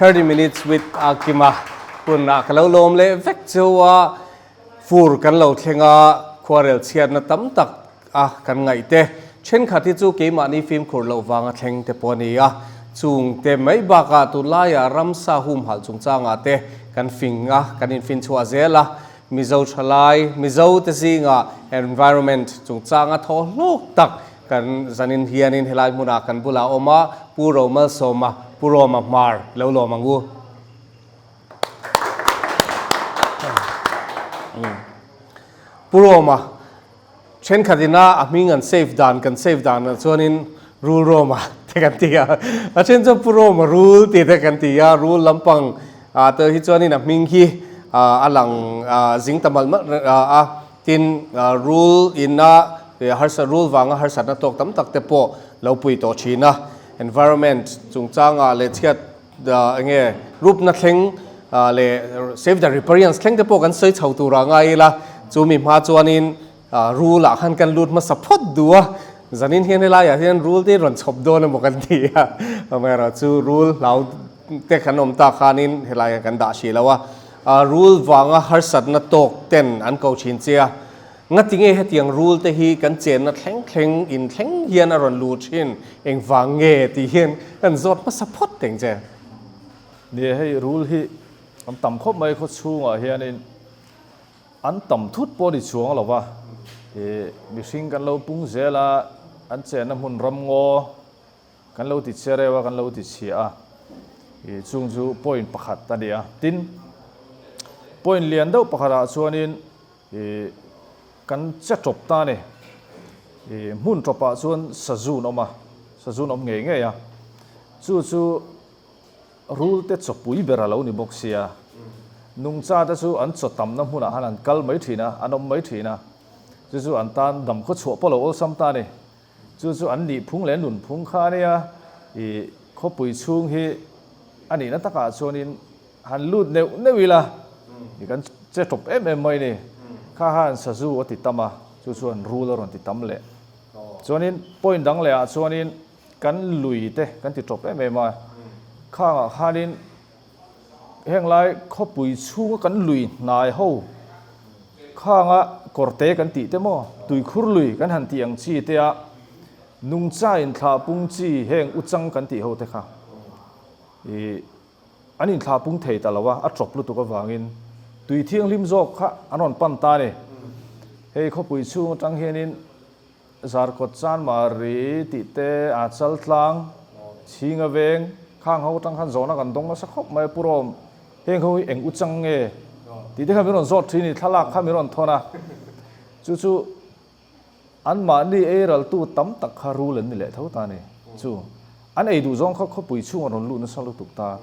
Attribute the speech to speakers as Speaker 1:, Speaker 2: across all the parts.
Speaker 1: 30 minutes with Akima hunah ka lo lawm leh vek cheu a, fur kan lo thleng a, khuarel chhiatna tam tak a kan ngaih te thenkhat hi chu keimahni fimkhur loh vanga thleng te pawh a ni a, chung te mai bakah tunlaiah ramsa humhalh chungchangah te kan fing a, kan infinchhuah zel a, Mizo thalai, Mizo te zingah environment chungchanga thaw hlawk tak kan zanin hianin helai hmunah kan bulah a awm a, Pu Romalsawma, Pu Roma Hmar lo lawm ang u. Pu Roma, thenkhat ina a hming an save dan kan save dan ah chuanin Rul Roma te kan ti a, a then chuan Pu Roma Rul tih te kan ti a, Rul lampang ah te hi chuanin a hming hi a lang zing ta malh malh a, tin Rul ina harsa Rul vanga harsatna tawk tam tak te pawh lo pui tawh thin a, environment chungchangah leh chhiat Enge rupna thleng leh save the riparians thleng te pawh kan sawi chho tur ah ngai ila, chu mi hma chuanin rul ah khan kan lut hmasa phawt duh a, zanin hian helai ah hian rul te rawn chhawp dawn emaw kan ti a, amaherawh chu rul hlau te kan awm tak khanin helai ah kan dah hrih lo a, rul vanga harsatna tawk ten an ko thin che a. Ngati nge hetiang rul te hi kan chenna thleng thleng in thleng hian a rawn lut thin, engvang nge tih hian kan zawt hmasa phawt teng che.
Speaker 2: Ni hei rul hi an tam khawp mai khaw chhungah hianin an tam thut pawh ni chuang lo va, ih mihring kan lo pung zel a, an chenna hmun ramngaw kan lo ti che reuh a, kan lo ti chhia a, ih chung chu point pakhat a ni a. Tin, point lian deuh pakhatah chuanin Ih, kan che tawp ta a ni. Ih, hmun tawpah chuan sazun awm a, sazun awm ngei ngei a. Chu chu rul te chawpui ber a lo ni bawk sia. Nungcha te chu an chaw tamna hmunah khan an kal mai thin a, an awm mai thin a. Chu chu an tan dam khaw chhuah pawh lo awlsam ta a ni. Chu chu an nihphung leh nunphung kha a nia. Ih, khawpui chhung hi a nihna takah chuanin Han lut neuh neuh ila i kan che tawp em em mai ni. Kha khan sazu a ti tam a, chu chuan rul a rawn ti tam leh. Chuanin point dang leh ah chuanin kan lui te kan ti tawp em em a, khangah khanin heng lai khawpui chhunga kan lui hnai ho khanga kawrte kan tih te maw, tuikhur lui kan han tih ang chi te a nungcha inthlah pung chi heng uchang kan tih ho te kha i An inthlah pung thei ta lo a, a tawp lutuk avangin tui thianghlim zawk kha an rawn pan ta a ni. Hei khawpui chhung atang hianin Zarkawt Chanmari tih te, a Chaltlang, Chhinga Veng, khang ho atang khan zawhna kan dawng nasa khawp mai a, Pu Rawm, heng ho hi eng u chang nge tih te kha min rawn zawt thin a ni, thlalak kha min rawn thawn a, chu chu Anmahni ei raltu tam tak kha rul an ni leh tho ta a ni. Chu an ei duh zawng kha khawpui chhunga rawn lut nasa lutuk ta.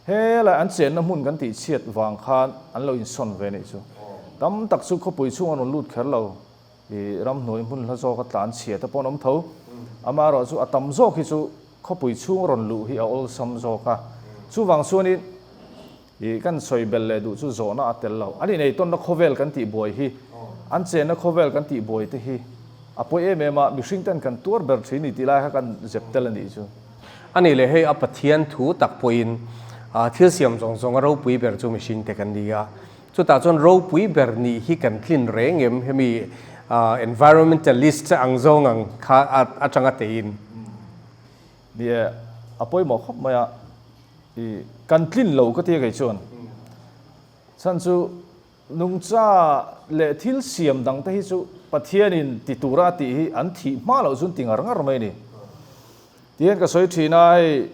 Speaker 2: Helai an chenna hmun kan tih chhiat vang khan an lo insawn ve nih chu. Tam tak chu khawpui chhunga rawn lut kher lo. I ramhnuai hmun hla zawka tlan chhia te pawh an awm tho. Amaherawh chu a tam zawk hi chu khawpui chhunga rawn luh hi a awlsam zawk a. Chuvang chuanin. I kan sawi belh leh duh chu zawhna a tel lo. An ineittawnna khawvel kan tih buai hi, an chenna khawvel kan tih buai te hi a pawi em em a, mihring ten kan tuar ber thin ni tih lai kha kan zep tel a nih chu.
Speaker 1: A nih leh hei a Pathian thu tak pawhin thil siam zawng zawng a ropui ber chu mihring te kan ni a, chutah chuan ropui ber nih hi kan tlin reng em hemi environmentalist ang zawng ang kha atanga teiin.
Speaker 2: Ni e, a pawimawh khawp mai a, i kan tlin lo ka ti a kei chuan. Chhan chu nungcha leh thil siam dang te hi chu Pathianin ti tura a tih hi an thih hma loh chuan ti ngar ngar mai a ni. Tihian ka sawi thin a, hei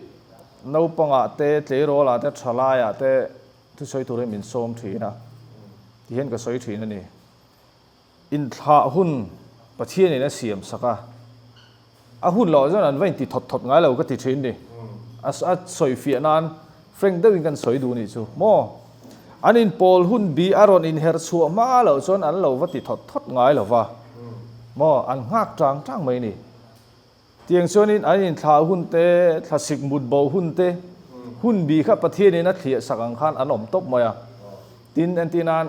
Speaker 2: naupangah te, tleirawlah te, thalaiah te thusawi turin min sawm thin a, tihian ka sawi thin a ni. Inthlah hun Pathianin a siam sak a, a hun loh chuan an va inti thawt thawt ngai lo ka ti thin ni. A sawi fiah nan frank deuhin kan sawi duh nih chu maw. An inpawl hun bi a rawn inher chhuah hma loh chuan an lo va ti thawt thawt ngai lo va maw, an nghak tang tang mai ni. Tiang chuanin an inthlah hun te, thlasik mut bo hun te, hun bi kha Pathianin a thliah sak ang khan an awm tawp mai a. Tin, entir nan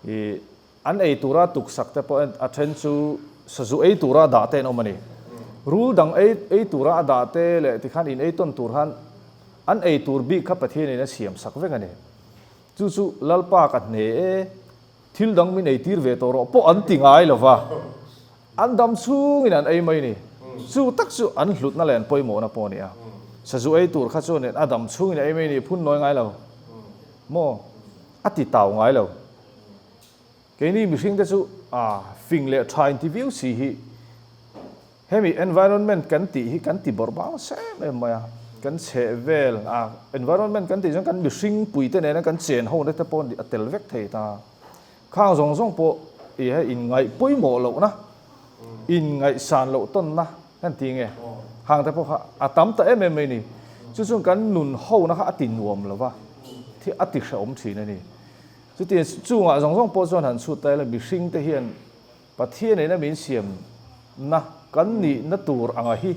Speaker 2: ih. An ei tura tuksak te pawh a then chu sazu ei tura dah te an awm a ni. Rul dang ei ei tura a dah te leh tikhan in ei tawn tur khan An ei tur bik kha Pathianin a siam sak vek a ni. Chu chu Lalpa ka hne e, thil dang min ei tir ve tawh rawh pawh an ti ngai lo va, an dam chhungin an ei mai ni. Chu tak chu an hlutna leh an pawimawhna pawh a ni a. Sazu ei tur kha chuanin a dam chhungin a ei mai ni, phun nawi ngai lo maw? A ti tau ngai lo. Keini mihringte chu a fing leh tha inti viau si hi hemi environment kan tih hi kan ti bawrh bang nasa em em mai a, kan chheh vel a environment kan tih chuan kan mihring puite nena kan chen hona te pawh a tel vek thei ta. Khang zawng zawng pawh i hei inngaih pawimawh lohna, inngaihsan loh tawnna kan ti nge hang te pawh kha a tam ta em em mai ni. Chu chuan kan nun hona kha a ti nuam lo va, a ti hrehawm thin a ni. Chutiang chungah zawng zawng pawh chuan han chhut ta ila mihringte hian Pathian ina min siamna kan nihna tur anga hi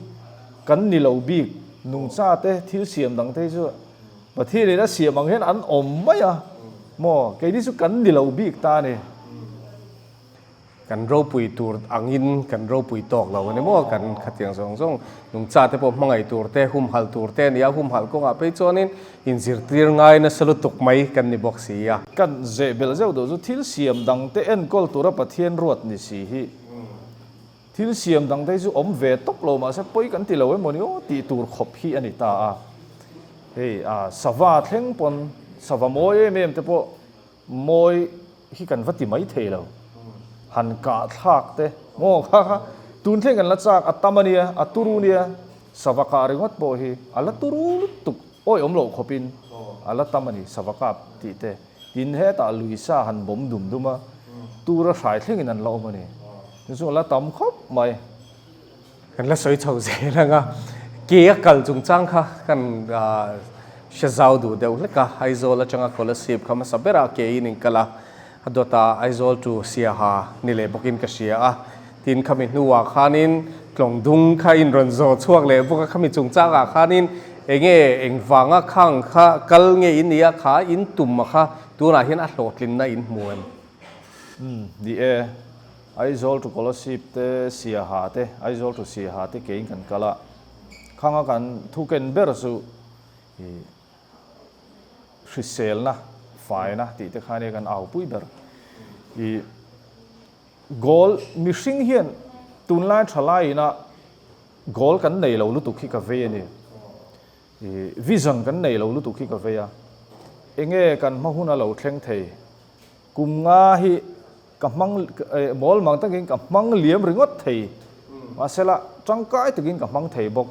Speaker 2: kan ni lo bik nungcha te thil siam dang te hi chu Pathian ina siam ang hian an awm mai a maw keini chu kan ni lo bik ta a ni.
Speaker 1: Kan ropui tur angin kan ropui tawk lo a ni maw? Kan khatiang zawng zawng nungcha te pawh hmangaih tur te, humhalh tur te a ni a, humhalh kawngah phei chuanin inzirtir ngai nasa lutuk mai kan ni bawk si a.
Speaker 2: Kan zeh belh zeuh duh chu thil siam dang te enkawl tura Pathian ruat ni si hi thil siam dang te hi chu awm ve tawp lo mahse pawi kan ti lo emaw ni aw tih tur khawp hi a ni ta a. Hei a sava thleng pawn sava mawi em em te pawh Mawi hi kan va ti mai thei lo. Han kah thlak te maw kha kha tun thleng kan la chak a tam a nia, a turu nia, sava kah ringawt pawh hi a la turu lutuk awi awm loh khawpin a la tam a ni sava kap tih te. Tin hetah lui sa han bawm dum dum a, tura hrai thlengin an la awm a ni. Chu chu a la tam khawp mai.
Speaker 1: Kan la sawi chho zel ang a, ke a kal chungchang kha kan hre zau duh deuh hlek a, Aizawl atanga Kolasib kha hmasa berah ke in in kal a, a dawtah Aizawl to Siaha ni leh bawkin ka hria a, tin khami hnuah khanin tlawng dung kha in rawn zawh chhuak leh bawk a, khami chungchangah khanin enge engvanga khang kha kal nge in nia kha in tum a kha tunah hian a hlawhtlinna in hmu em?
Speaker 2: Umm ni e. Aizawl to Kolasib te Siaha te, Aizawl to Siaha te kein kan kal a, khanga kan thu ken ber chu i hriselna, faina tih te kha nia kan aupui ber. I goal mihring hian tunlai thalai ina goal kan nei lo lutuk hi ka vei a ni. I vision kan nei lo lutuk hi ka vei a, enge kan hma hun a lo thleng thei Kum nga hi ka hmang mawl mang takin ka hmang liam ringawt thei, mahsela tangkai takin ka hmang thei bawk.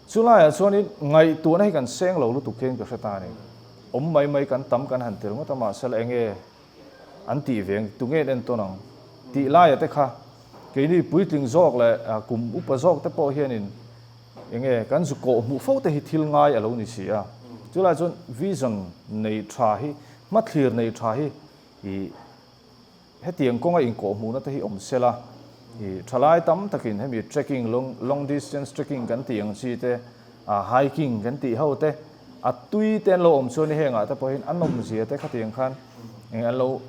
Speaker 2: Chulaiah chuanin ngaihtuahna hi kan seng lo lutuk hian ka hre ta a ni. Awm mai mai kan tam kan han ti ringawt a, mahsela enge an tih ve ang, tunge an entawn ang tih laia te kha keini puitling zawk leh kum upa zawk te pawh hianin enge kan zu kawh hmuh fo te hi thil ngai a lo ni si a. Chulaiah chuan vision nei tha hi Hmathlir nei tha hi i hetiang kawnga inkawhhmuhna te hi awm se la, i thalai tam takin hemi trekking long long distance trekking kan tih ang chi te, ah hiking kan tih ho te, a tui te an lo awm chuan i hengah te pawhin a nawmzia te khatiang khan eng an lo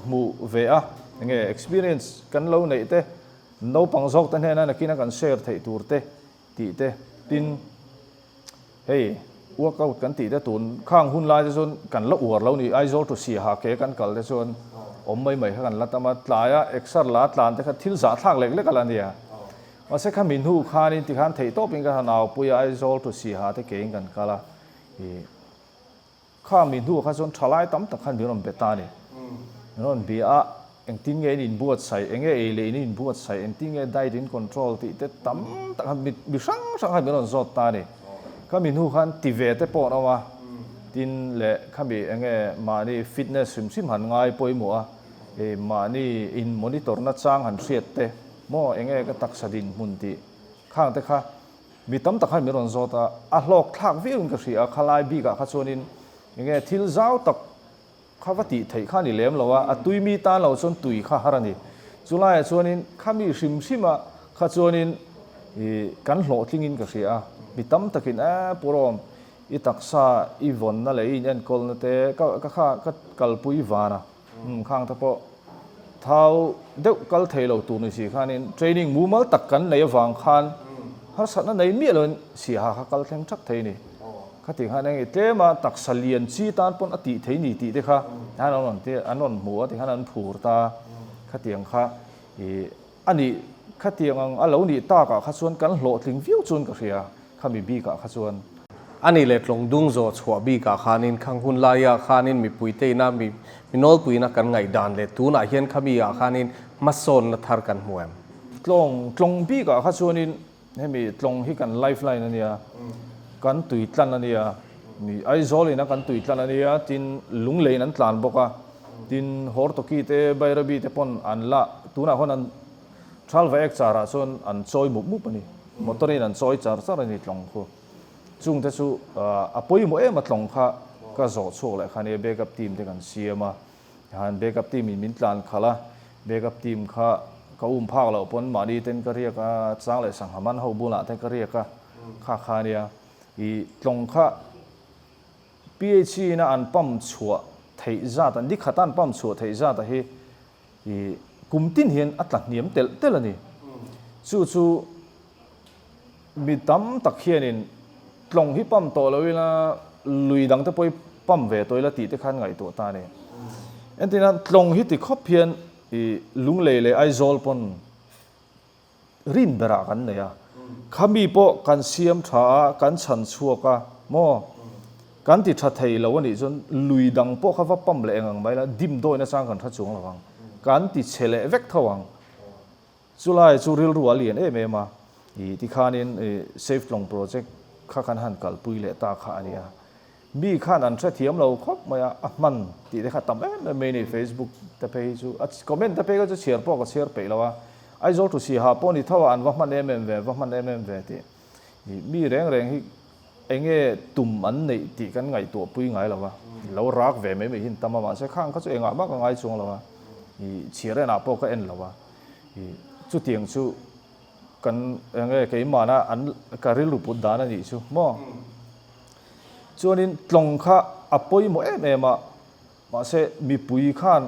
Speaker 2: hmuh ve a, enge experience kan lo neih te, naupang zawk te hnena nakina kan share theih tur te tih te, tin. Hei, workout kan tih te tun khang hun lai te chuan kan la uar lo ni, Aizawl to Siaha ke kan kal te chuan awm mai mai kha kan la tam a, tlaia exer la tlan te kha thil zahthlak lek lek a la nia. Mahse khami hnu khanin tikhan theihtawpin ka han aupui a, Aizawl to Siaha te kein kan kal a, ih. Kha mi hnuah kha chuan thalai tam tak khan min rawn be ta a ni. Min rawn bia a, engtin nge in inbuatsaih, enge ei leh in inbuatsaih, engtin nge diet in control tih te tam tak khan mi hrang hrang khan min rawn zawt ta a ni. Kha mi hnu khan ti ve te pawh an awm a, tin leh khami enge mahni fitness hrim hrim han ngai pawimawh a, ih mahni in monitor na chang han hriat te maw enge ka taksa dinhmun tih khang te kha Mi tam tak khan min rawn zawt a, a hlawk thlak viauin ka hria a, khalai bikah kha chuanin enge thil zau tak kha va tih theih kha a ni lem lo a, a tui mi tan lo chuan tui kha har a ni. Chulaiah chuanin kha mi hrim hrima kha chuanin ih kan hlawhtlingin ka hria a, mi tam takin eh Purawm i taksa i vawnna leh i inenkawlna te ka ka kha ka kalpui van a. Umm khang te pawh thau deuh kal thei lo tur ni si khanin training mumal tak kan nei avang khan harsatna nei miah loin siaha kha kal thleng thak thei a ni. Khati khan eng i tlem a taksa lian chi tan pawn a tih thei ni tih te kha an rawn ti an rawn hmu a tikhan an phur ta khatiang kha i a nih khatiang ang a lo nih tak ah kha chuan kan hlawhtling viau chuan ka hria khami bik ah kha chuan.
Speaker 1: A nih leh tlawng dung zawh chhuah bik ah khanin khang hun lai ah khanin mipui te ina mi nawlpuiin a kan ngaihdan leh tunah hian khami ah khanin hmasawnna thar kan hmu em?
Speaker 2: Tlawng tlawng bik ah kha chuanin Hemi tlawng hi kan life line a nia, kan tui tlan a nia, mi Aizawl ina kan tui tlan a nia, tin Lungleiin an tlan bawk a, tin Hortoki te Bairabi te pawn an la, tunah khawn an Thalva ek char ah chuan an chawi mup mup a ni, motor in an chawi char char a ni tlawng khu. Chung te chu a pawimawh em a tlawng kha ka zawh chhuak leh kha nia backup team te kan siam a. Tihan backup team in min tlan khalh a, backup team kha ka um phak loh pawn mahni ten ka riak a, chang leh sangha man ho bulah te ka riak a, kha kha ania. I tlawng kha PHC ina an pump chhuah theih zat a, ni khata an pump chhuah theih zat a hi i kum tin hian a tla hniam telh telh a ni. Chu chu Mi tam tak hianin tlawng hi pump tawh lo ila lui dang te pawh hi pump ve tawh ila tih te khan ngaihtuah ta a ni. Entirna tlawng hi ti khawp hian i Lunglei leh Aizawl pawn rin berah kan nei a, khami pawh kan siam tha a, kan chhan chhuak a maw? Kan ti tha thei lo a nih chuan lui dang pawh kha va pump leh eng ang mai la dim dawina chang kan hre chuang lo ang, kan ti chhe leh vek tho ang. Chulai chu rilru a lian em em a, i tikhanin i Safe Tlawng Project kha kan han kalpui leh ta kha a nia. Mi khan an hrethiam lo khawp mai a, a hman tih te kha tam em em mai a ni Facebook te phei hi chu, a comment te phei kha chu chhiar pawh ka chhiar peih lo a, Aizawl thu siha pawh ni tho a an va hman em em ve, va hman em em ve tih. I mi reng reng hi enge tum an neih tih kan ngaihtuah pui ngai lo a, lo rak ve mai mai hi an tam a, mahse khang kha chu engah mah ka ngai chuang lo a, i chhiar enah pawh ka en lo a. Chutiang chu kan eng nge keimahna an ka rilru put dan a nih chu maw. Chuanin tlawng kha a pawimawh em em a, mahse mipui khan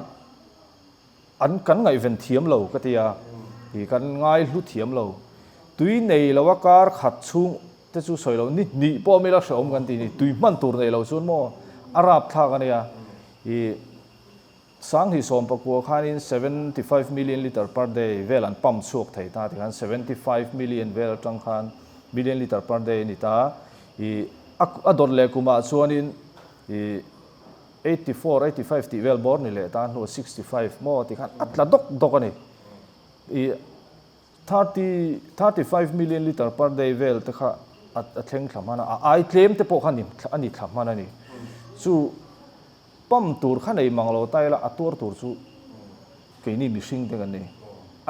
Speaker 2: an kan ngaihven thiam lo ka ti a, i kan ngaihlu thiam lo. Tui nei lo a kar khat chhung te chu sawi lo ni hnih pawh mila hrehawm kan ti ni, tui hman tur nei lo chuan maw a rapthlak a nia. I 2019 khanin 75 million litre per day vel an pump chhuak thei ta tikhan 75 million vel atang khan million litre per day a ni ta. I a dawt leh kumah chuanin i 84, 85 tih vel bawr ni leh ta hnuah 65 maw tikhan a tla dawk dawk a ni. I 30, 35 million litre per day vel te kha a thleng thla hman a, a ai tlem te pawh kha a ni thla hman a ni. Chu Pump tur kha nei mang lo ta ila a tuar tur chu keini mihring te kan ni.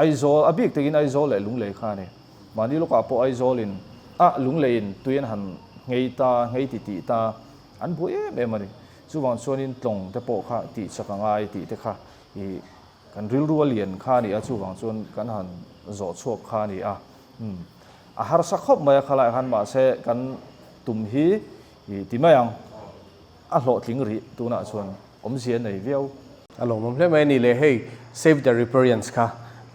Speaker 2: Aizawl, a bik takin Aizawl leh Lunglei kha a ni. Mahni lawkah pawh Aizawlin ah Lungleiin tui an han nghei ta, nghei ti tih ta, an buai em em a ni. Chuvang chuanin tlawng te pawh kha tih chak a ngai tih te kha i kan rilru a lian kha a ni a, chuvang chuan kan han zawh chhuak kha a ni a. Umm a harsa khawp mai a khalaiah khan mahse kan tum hi i ti mai ang. A hlawhtling rih tunah chuan awmzia nei viau.
Speaker 1: A lawmawm hle mai a ni le, hei Save the Riparians kha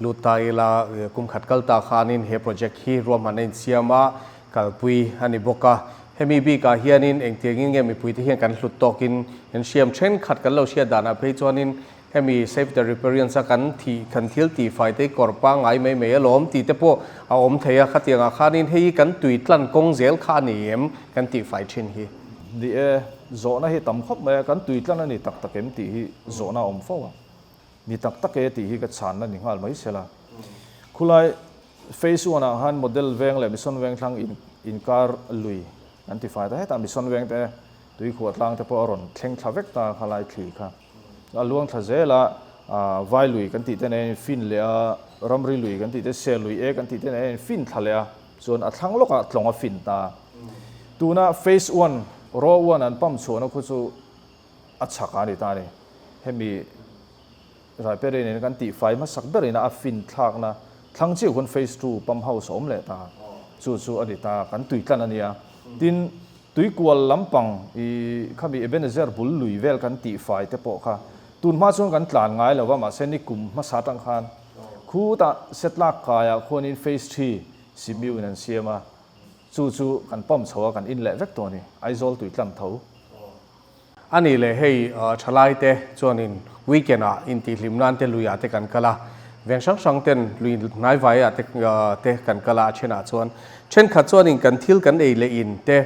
Speaker 1: lut ta ila kum khat kal ta khanin he project hi ruahman a insiam a, kalpui a ni bawk a. Hemi bikah hianin engtiangin nge mipuite hian kan hlut tawkin kan hriam thenkhat kan lo hriat danah phei chuanin Hemi Save the Riparians a kan thih kan thil tih fai te hi kawr pangngai mai mai alawm tih te pawh a awm thei a, khatiangah khanin hei hi kan tui tlan kawng zel kha a ni em kan tih fai thin hi.
Speaker 2: Ni e, zawhna hi tam khawp mai a, kan tui tlan a ni tak tak em tih hi zawhna a awm fo a, ni tak tak e tih hi ka chhanna ni nghal mai sela. Khulai Phase one ah khan Model Veng leh Mission Vengthlang inkar lui kan ti fai ta, hetah Mission Veng te tuikhuah tlang te pawh a rawn thleng thla vek ta khalai thli kha. A luang thla zel a, vai lui kan tih te nen a infin leh a, ramri lui kan tih te, ser lui e kan tih te nen a infin thla leh a, chuan a thlang lawkah tlawng a fin ta. Tuna phase one, row one an pump chhuahna khu chu a chhak a ni ta a ni. Hemi Raipere nena kan tihfai hmasak ber ina a fin thlakna thlang chiah khuan phase two pump house a awm leh ta. Chu chu a ni ta, kan tui tlan a nia. Tin, Tuikual lampang i khami Ebenezer bul lui vel kan tih fai te pawh kha tun hma chuan kan tlan ngai lo va, mahse ni kum hmasa atang khan khutah setlak kaiah khuanin phase three Simiu in an siam a. Chu chu kan pump chho a, kan in leh vek tawh a ni. Aizawl tui tlan tho.
Speaker 1: A nih leh hei thalai te chuanin weekend ah intihhlim nan te lui ah te kan kal a, veng hrang hrang ten lui hnai vai ah te te kan kal a, a then ah chuan thenkhat chuanin kan thil kan ei leh in te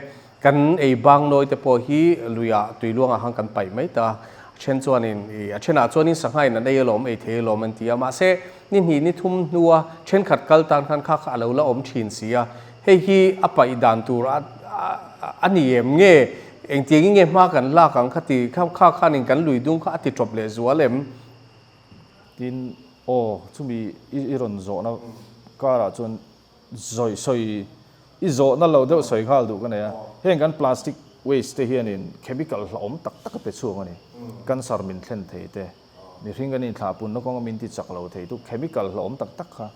Speaker 1: kan ei bang nawi te pawh hi lui ah tui luang ah khan kan paih mai ta a, a then chuanin ih a then ah chuanin sangha in an ei alawm ei thei alawm an ti a, mahse ni hnih ni thum hnua thenkhat kal tan khan kha kha a lo la awm thin si a, hei hi a paih dan tur a a ni em nge? Engtiangin nge hma kan lak ang kha ti kha kha khanin kan lui dung kha a ti tawp leh zual em?
Speaker 2: Tin, aw, chumi i i rawn zawhna karah chuan zawi sawi i zawhna lo deuh sawi nghal duh ka nei a. Heng kan plastic waste te hianin chemical hlauhawm tak tak a pe chhuak a ni. Cancer min thlen thei te, mihring kan inthlahpunna kawnga min ti chak lo thei tu chemical hlauhawm tak tak kha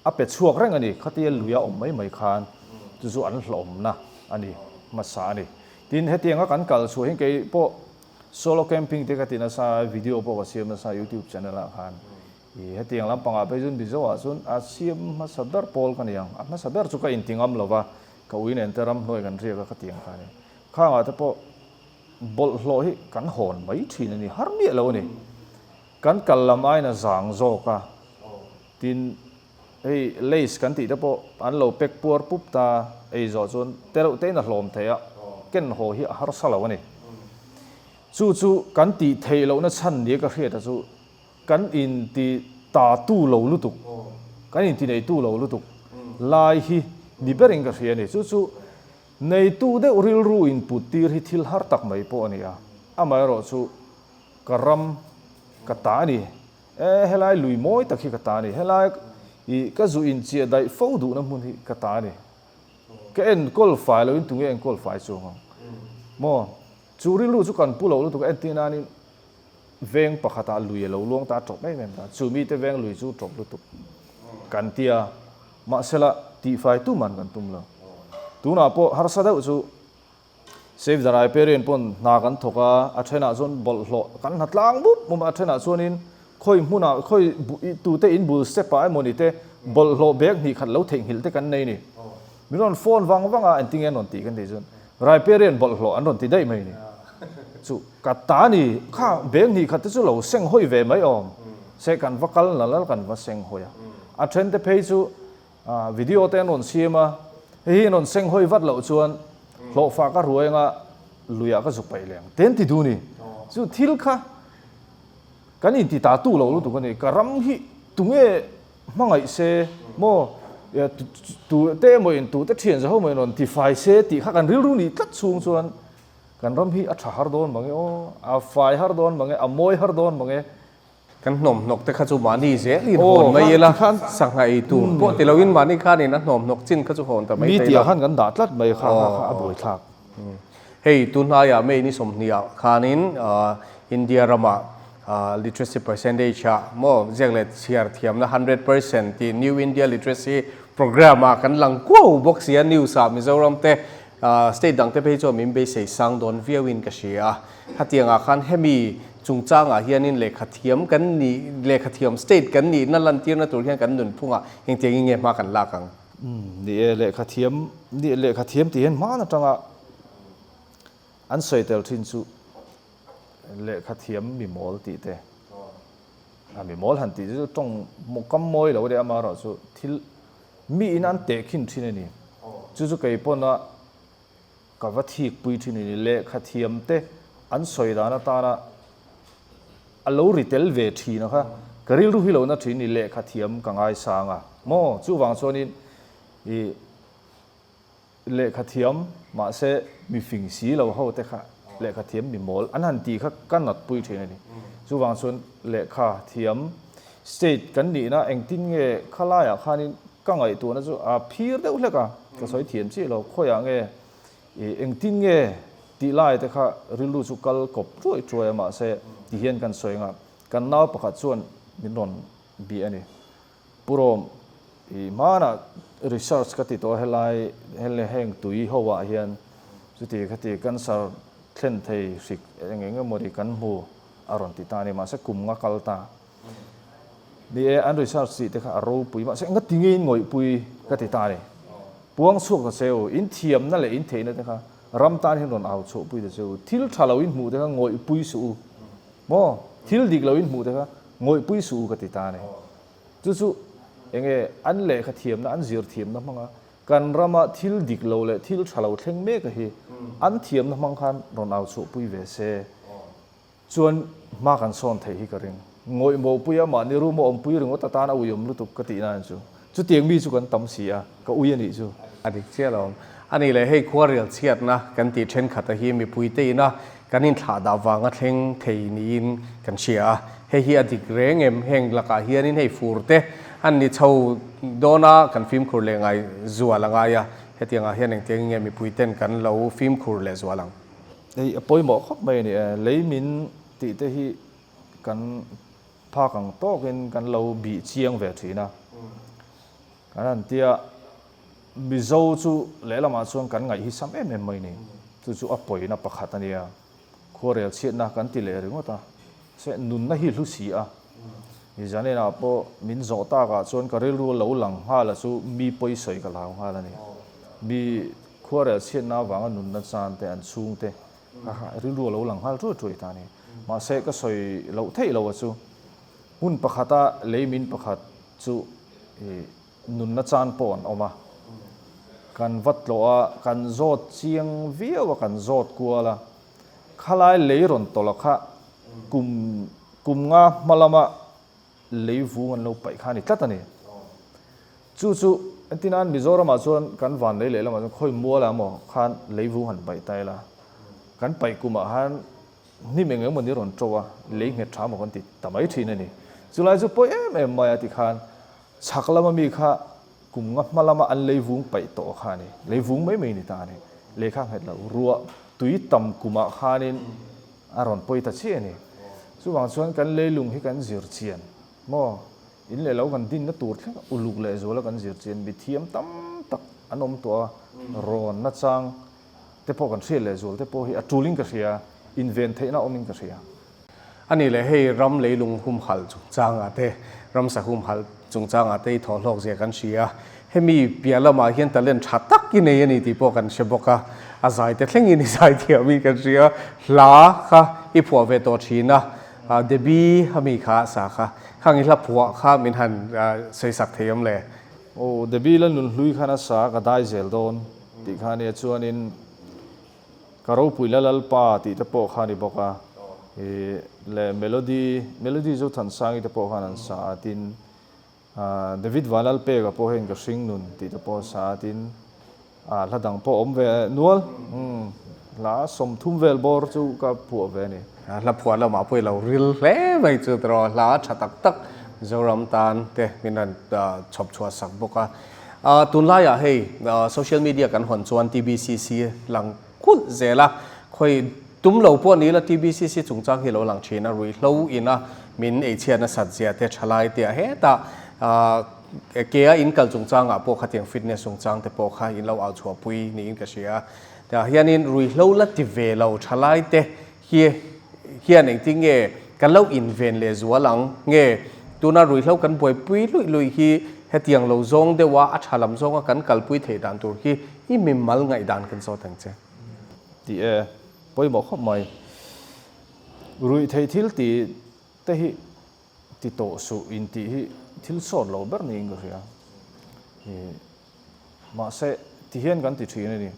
Speaker 2: A pe chhuak reng a ni, khatia lui a awm mai mai khan chu chu an hlawmna a ni hmasa a ni. Tin, hetianga kan kal chhuah hian kei pawh solo camping te ka ti nasa, video pawh ka siam nasa youtube channel ah khan. Ih hetiang lampangah phei chuan Mizo ah chuan a siam hmasa ber pawl ka ni ang, a hmasa ber chu ka inti ngam lo va, ka ui nen te ramhnuai kan riak a khatiang kha a ni. Khangah te pawh bawlhhlawh hi kan hawn mai thin a ni, har miah lo a ni. Kan kal lam aiin a zang zawk a, tin hei lace kan tih te pawh an lo pack puar pup ta, ei zawh chuan te reuh tein a hlawm thei a, ken haw hi a harsa lo a ni. Chu chu kan tih theih lohna chhan nia ka hriat a chu kan inti ta tu lo lutuk, kan inti neitu lo lutuk lai hi ni berin ka hria a ni. Chu chu neitu deuh rilru input tir hi thil har tak mai pawh a ni a, amaherawhchu Ka ram ka ta a ni. E, helai lui mawi tak hi ka ta a ni. Helai i ka zu inchiah daih fo duhna hmun hi ka ta a ni. Ka enkawl fai loin tunge enkawl fai chuang ang maw? Chu rilru chu kan pu lo lutuk a, entir nanin veng pakhatah lui a lo luang ta a tawp em em ta. Chu mite veng lui chu tawp lutuk kan ti a, mahsela tihfai tuman kan tum lo. Tunah pawh harsa deuh chu Save the Riparian pawn hna kan thawk a, a thenah chuan bawlhhlawh kan hna tlang mup mup a, a thenah chuanin khawi hmunah khawi tute in bul step ah emaw ni te bawlhhlawh bag hnih khat lo theihnghilh te kan nei ni. Min rawn phone vang vang a, engtinge an rawn tih kan tih chuan Riparian bawlhhlawh an rawn ti daih mai ni. Chu ka ta ni, kha bag hnih khat te chu lo seng hawi ve mai awm se kan va kal nal nal kan va seng hawi a, a then te phei chu Video te an rawn siam a, hei hi an rawn seng hawi vat loh chuan hlawhfa ka ruai anga luiah ka zuk paih leh ang te an ti duh ni. Chu thil kha kan inti ta tu lo lutuk a ni. Ka ram hi tunge hmangaih se maw tu te emaw in tu te thian zaho emaw in rawn ti fai se tih kha kan rilru nih tlat chhung chuan kan ram hi a tha har dawn mange aw, a fai har dawn mange, a mawi har dawn mange.
Speaker 1: Kan hnawmhnawk te kha chu mahni zelin hawn mai ila, sangha ei tur pawh ti loin mahni khanin a hnawmhnawk chin kha chu hawn ta mai
Speaker 2: thei la. Mi tiah khan kan dah tlat mai kha kha kha a buaithlak.
Speaker 1: Hei tunhnaiah May ni 20 ah khanin India ramah literacy percentage ah maw ziak leh chhiar thiamna 100% tih New India Literacy Programme ah kan lang kuau bawk si a news ah Mizoram te state dang te phei chuan min beisei sang dawn viauin ka hria a. Hetiangah khan hemi chungchangah hianin lehkha thiam kan nih, lehkha thiam state kan nihna lantirna tur hian kan nunphungah engtiangin nge hma kan lak ang?
Speaker 2: Ni e, lehkha thiam, ni lehkha thiam tih hian hman atanga an sawi tel thin chu lehkha thiam mi mawl tih te, a mi mawl han tih chu tawng kam mawi lo a nia, amaherawhchu thil mi in an tehkhin thin a ni. Chu chu kei pawn a. Ka va thik pui thin ini lehkha thiam te an sawi dan atana a lo ri tel ve thin a kha ka rilru hi lo na thin ni lehkha thiam ka ngaisang a maw chuvang chuanin i lehkha thiam mahse mi fing si lo ho te kha lehkha thiam mi mawl an han tih kha ka nat pui thin a ni chuvang chuan lehkha thiam state kan nihna engtin nge khalaiah khanin Ka ngaihtuahna chu a phir deuh hlek a, ka sawi thiam chiah lo, khawiah nge i engtin nge tih lai te kha rilru chu kal kawp chuai chuai a mahse ti hian kan sawi anga kan nau pakhat chuan min rawn bih a ni. Pu Rawm, i hmanah research ka ti tawh a helai heng tui ho ah hian chuti khati cancer thlen thei hrik eng eng emaw ri kan hmu a rawn ti ta a ni mahse kum nga kal ta. Ni e, an research tih te kha a ropui mahse enga ti ngeiin ngawihpui ka ti ta a ni. Puang chhuak ta che u, in thiamna leh in theihna te kha ram tan hian rawn au chhuahpui ta che u. Thil tha lo in hmuh te kha ngawihpui suh u. Maw? Thil dik lo in hmuh te kha ngawihpui suh u ka ti ta a ni. Chu chu enge an lehkha thiamna, an zir thiamna hmanga kan rama thil dik lo leh thil tha lo thleng mek a hi an thiamna hmang khan rawn au chhuahpui ve se. Chuan hma kan sawn theih hi ka ring. Ngawih mawhpui a mahni room a awmpui ringawt atan a uiawm lutuk ka tih nan chu. Chutiang mi chu kan tam si a, ka ui a nih chu.
Speaker 1: A dik chiah lo. A nih leh hei khuarel chhiatna kan tih thenkhat a hi mipui te ina kan inthlah dah vanga thleng thei niin kan hria a. Hei hi a dik reng em? Heng lakah hianin hei fur te an ni chho dawn a, kan fimkhur leh ngai zual a ngai a. Hetiangah hian engtiangin nge mipui ten kan lo fimkhur leh zual ang?
Speaker 2: Hei a pawimawh khawp mai a ni e. Lei min tih te hi kan phak ang tawkin kan lo bih chiang ve thin a. Kan han tia Mizo chu lehlamah chuan kan ngaih hi sam em em mai ni. Chu chu a pawina pakhat a nia. Khuarel chhiatna kan ti leh ringawt a. Se nunna hi hlu si a. Mi zanenah pawh min zawh takah chuan ka rilru lo lang nghal a chu mi pawi sawi ka hlau nghal a ni. Mi Khuarel chhiatna avanga nunna chan te, an chhungte kha rilru a lo lang nghal ṭuai ṭuai ta a ni. Mahse, ka sawi loh theih lo a chu hmun pakhata lei min pakhat chu nunna chan pawh an awm a. Kan va tlawh a, kan zawt chiang viau a, kan zawt kual a. Khalai lei rawn tawlh a kha kum kum nga hma lama lei vung an lo paih kha a ni tlat a ni. Chu chu entirnan Mizoramah chuan kan van lei lehlamah chuan khawi mualah emaw khan lei vung han paih ta ila, kan paih kumah khan hnim eng emaw ni rawn to a, lei nghet tha emaw kan ti ta mai thin a ni. Chulai chu pawi em em mai a ti khan chhak lama mi kha kum nga hma lama an lei vung paih tawh kha a ni, lei vung mai mai ni ta a ni, lei kha nghet lo, ruah tui tam kumah khanin a rawn pawi ta chiah a ni. Chuvang chuan kan leilung hi kan zir chian maw? In leh lo kan dinna tur thleng uluk leh zuala kan zir chian mi thiam tam tak an awm tawh a, rawn nachang te pawh kan hriat leh zual te pawh hi a tulin ka hria, inven theihna awmin ka hria.
Speaker 1: A nih leh hei ram leilung humhalh chungchangah te, ramsa humhalh chungchangah te i thawhhlawk zia kan hria. Hemi piah lamah hian talent tha tak i nei a ni tih pawh kan hre bawk a, a zai te thlengin i zai thiamin kan hria. Hla kha i phuah ve tawh thin a, Debbie a mi kha sa kha, khang i hla phuah kha min han sawi sak thei awm le?
Speaker 2: Aw, Debbie la nun hlui khan a sa ka dai zel dawn tih kha ania chuanin ka ropui la Lalpa tih te pawh kha a ni bawk a, ih leh Melody, Melody Zothansangi te pawh khan an sa a tin David Vanlalpeka pawh hian ka hring nun tih te pawh a sa a tin hla dang pawh a awm ve nual hla 30 vel bawr chu ka phuah ve a ni.
Speaker 1: Hla phuah lamah pawh i lo ril hle mai chu tiraw hla tha tak tak Mizoram tan te min rawn chhawp chhuah sak bawk a. Tunlaiah hei social media kan hawn chuan TBCC lang kulh zel a, khawi Tum lo pawh ni la TBCC chungchang hi lo lang thin a, ruihhlo ina min eichhiat nasat zia te thalai te ah hetah ke a in kal chungchangah pawh khatiang fitness chungchang te pawh kha in lo au chhuahpui niin ka hria a. Tah hianin ruihhlo la ti ve lo thalai te hi hian engtin nge kan lo inven leh zual ang nge tuna ruihhlo kan buaipui luih luih hi hetiang lo zawng deuh a a tha lam zawnga kan kalpui theih dan tur hi i mimal ngaihdan kan zawt ang che.
Speaker 2: Tih e, pawimawh khawp mai. Ruih theih thil tih te hi ti tawh suh in tih hi thil sawt lo ber niin ka hria. Ih, mahse ti hian kan ti thin a ni.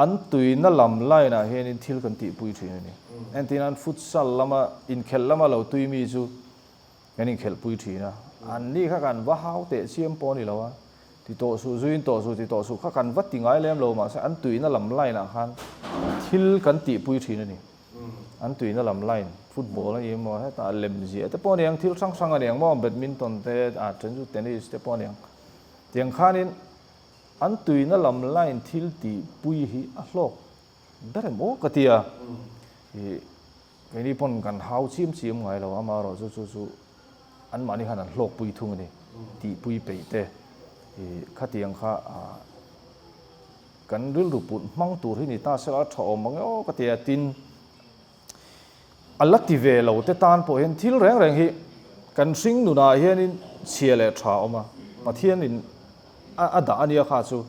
Speaker 2: An tuina lam line ah hianin thil kan tihpui thin a ni. Entirnan futsal lama inkhelh lama lo tui mi chu Kan inkhelhpui thin a, an ni kha kan va hau teh chiam pawh a ni lo a, ti tawh suh, zuin tawh suh, ti tawh suh kha kan va ti ngai lem lo mahse an tuina lam line ah khan thil kan tihpui thin a ni. An tuina lam line, football a ni emaw hetah lem ziah te pawh a ni ang, thil hrang hrang a ni ang maw, badminton te, ah then chu tennis te pawh a ni ang. Tiang khanin an tuina lam line thil tihpui hi a hlawk ber em aw ka ti a, ih. Keini pawn kan hau chiam chiam ngai lo, amaherawh chu chu chu anmahni khan an hlawkpui thung a ni, tihpui peih te i khatiang kha kan rilru put hmang tur hi ni ta sela a tha awm ang e aw ka ti a, tin a la ti ve lo te tan pawh hian thil reng reng hi kan hring nunah hianin chhia leh tha a awm a, Pathianin. a dah a nia kha chu.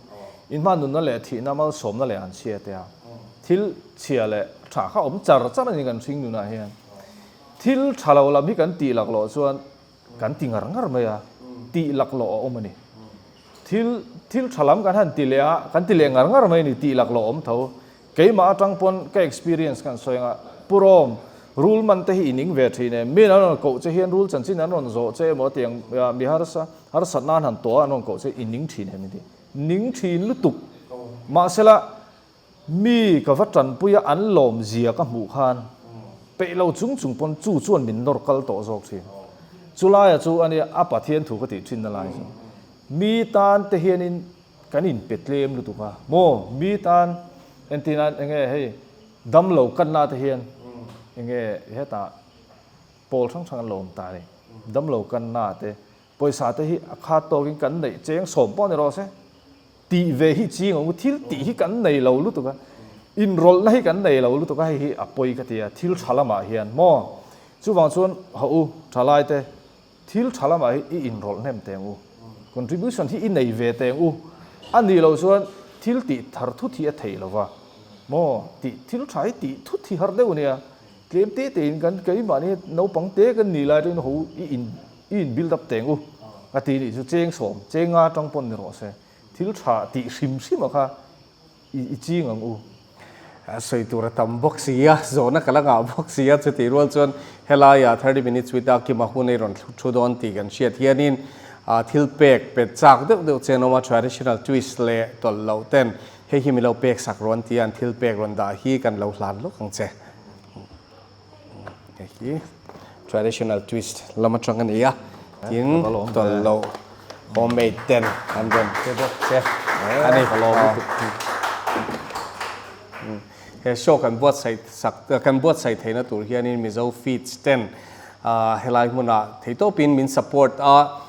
Speaker 2: Inhma nunna leh thihna malsawmna leh an chhia te a. Thil chhia leh tha kha awm char char a ni kan hring nunah hian. Thil tha lo lam hi kan tih laklawh chuan kan ti ngar ngar mai a, tih laklawh a awm a ni. Thil thil tha lam kan han ti leh a, kan ti leh ngar ngar mai a ni, tih laklawh a awm tho. Keimah atang pawn ka experience kan sawi anga, Pu Rawm, rul man te hi i ning ve thin em? Min an rawn koh che hian rul chanchin an rawn zawh che emaw tiang mi harsa harsat nan han tuah an rawn koh che i ning thin em? Inti ning thin lutuk. Mahsela mi ka va tanpui a an lawm zia ka hmuh khan peih lo chung chung pawn chu chuan min nawr kal tawh zawk thin. Chulaia chu ania a Pathian thu ka tih thin na lai chu mi tan te hianin Kan inpe tlem lutuk a maw? Mi tan entir nan enge hei damlo kanna te hian enge hetah pawl hrang hrang an lo awm ta a ni. Damlo kanna te pawisa te hi a khat tawkin kan neih cheng sawm pawh ni rawh se. Tih ve hi ching ang u, thil tih hi kan nei lo lutuk a, inrawlhna hi kan nei lo lutuk a, hei hi a pawi ka ti a, thil tha lamah hian maw? Chuvang chuan hawh u thalai te Thil tha lamah hi i inrawlh hnem teng u. Contribution hi i nei ve teng u. A nih loh chuan thil tih thar thut hi a theih lo va. Maw? Tih thil tha hi tih thut hi har deuh a nia. Tlem te tein kan keimahni naupang te kan nih lai atangin ho i in i in build up teng u. A ti nih chu cheng sawm, cheng nga atang pawn ni rawh se. Thil tha tih hrim hrim a kha I ching ang u.
Speaker 1: Sawi tur a tam bawk si a, zawhna ka la ngah bawk si a, chutih rual chuan helaiah 30 minutes with Akima hun ei rawn thu dawn tih kan hriat hianin thil pek pet chak deuh deuh chen awm a, traditional twist leh tawlh loh ten hei hi min lo pek sak rawn tia an thil pek rawn dah hi kan lo hlan lawk ang che. Hei hi traditional twist lam atang a ni a, tin tawlh loh homemade ten an rawn pe bawk che a ni. He show kan buatsaih sak kan buatsaih theihna tur hianin Mizo Feeds ten helai hmunah theitawpin min support a,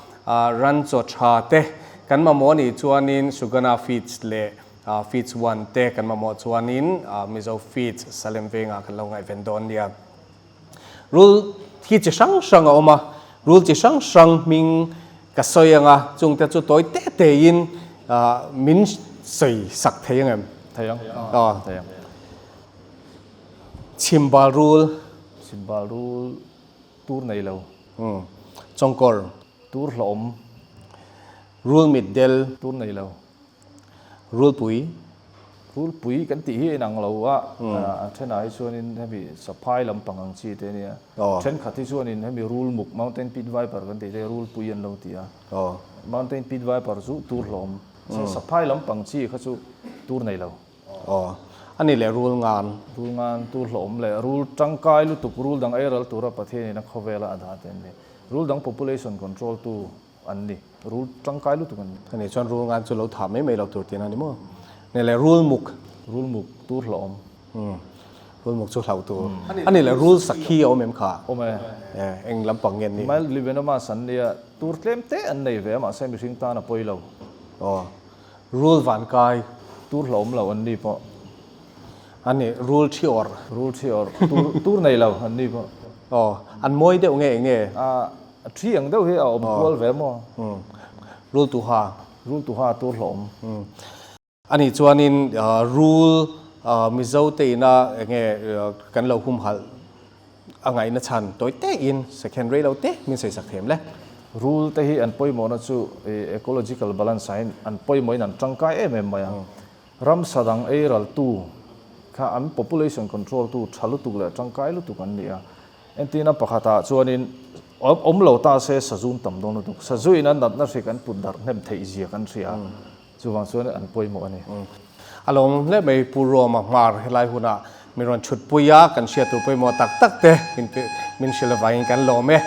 Speaker 1: ran chaw tha te kan mamawh a nih chuanin Sugana Feeds leh Feeds one te kan mamawh chuanin Mizo Feeds Salem vengah kan lo ngaihven dawn nia. Rul hi chi hrang hrang a awm a, rul chi hrang hrang hming ka sawi anga chungte chu tawi te tein min sawi sak thei ang em?
Speaker 2: Thei ang. Thei ang.
Speaker 1: Chhimbal rul.
Speaker 2: Chhimbal rul tur nei lo.
Speaker 1: Chawngkawr.
Speaker 2: Tur hlawm.
Speaker 1: Rul mitdel.
Speaker 2: Tur nei lo.
Speaker 1: Rulpui.
Speaker 2: Rulpui kan tih hi a inang lo a, a thenah hi chuanin hemi saphai lampang ang chi te ania. Thenkhat hi chuanin hemi rulmuk, mountain pit viper kan tih te rulpui an lo ti a. Mountain pit viper chu tur hlawm. Saphai lampang chi kha chu tur nei lo.
Speaker 1: A ni leh rul ngan.
Speaker 2: Rul ngan, tur hlawm leh rul tangkai lutuk, rul dang ei ral tura Pathianin a khawvela a dah te an ni. Rul dang population control tu An ni. Rul tangkai lutuk an ni.
Speaker 1: Ani chuan rul ngan chu lo thah mai mai lo tur tihna a ni maw? Ni leh rul muk.
Speaker 2: Rul muk tur hlauhawm.
Speaker 1: Umm. Rul muk chu hlauh tur. A ni leh rul sakhi a awm em kha?
Speaker 2: Awm e.
Speaker 1: E, eng lampang nge an nih?
Speaker 2: Mildly venomous an nia, tur tlem te an nei ve a mahse mihring tan a pawi lo.
Speaker 1: Aw. Rul vankai.
Speaker 2: Tur hlauhawm lo an ni pawh.
Speaker 1: A ni, rul thi awrh.
Speaker 2: Rul thi awrh. Tur tur nei lo an ni pawh.
Speaker 1: Aw. An mawi deuh nge eng nge?
Speaker 2: A. A thi ang deuh hi a awm kual ve maw?
Speaker 1: Rul tuha.
Speaker 2: Rul tuha tur hlawm.
Speaker 1: A nih chuanin rul Mizo te ina enge kan lo humhalh a ngaihna chhan tawi tein second rei lo te min sawi sak them le.
Speaker 2: Rul te hi an pawimawhna chu ecological balance ah hian an pawimawhin an tangkai em em mai a. Ramsa dang ei raltu kha an population control tu tha lutuk leh tangkai lutuk an ni a. Entina pakhatah chuanin awm lo ta se sazun tam dawn lutuk. Sazuin a natna hri kan put darh hnem theih zia kan hria a, chuvang chuan an pawimawh a ni.
Speaker 1: A lawm hle mai Pu Roma hmar helai hunah min rawn chhutpui a, kan hriat tur pawimawh tak tak te min hrilh avangin kan lawm e.